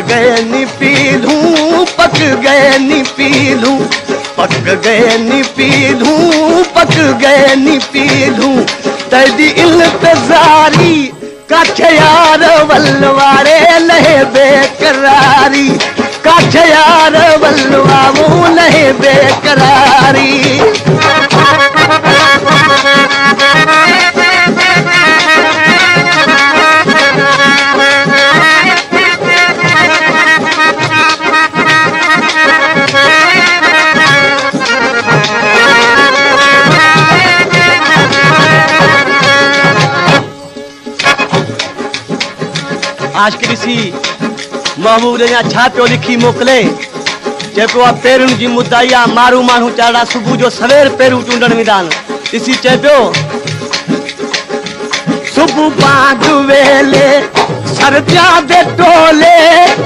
गए नी पीलूं, पक गए नी पीलूं, पक गए नी पीलूं, पक गए नी पीलूं, तैदी इंतज़ारी काठ यार वलवारे लहे बेकरारी, काठ यार वलवा मूं लहे बेकरारी। आशिक ॾिसी महबूब अञा छा पियो लिखी मोकिले, चए पियो आहे पेरुनि जी मुदाई आहे, मारू माण्हू चाड़ा सुबुह जो सवेर पेरू चूंडण वेंदा आहिनि। ॾिसी चए पियो सुबुह बांग वेले सरदियां दे टोले।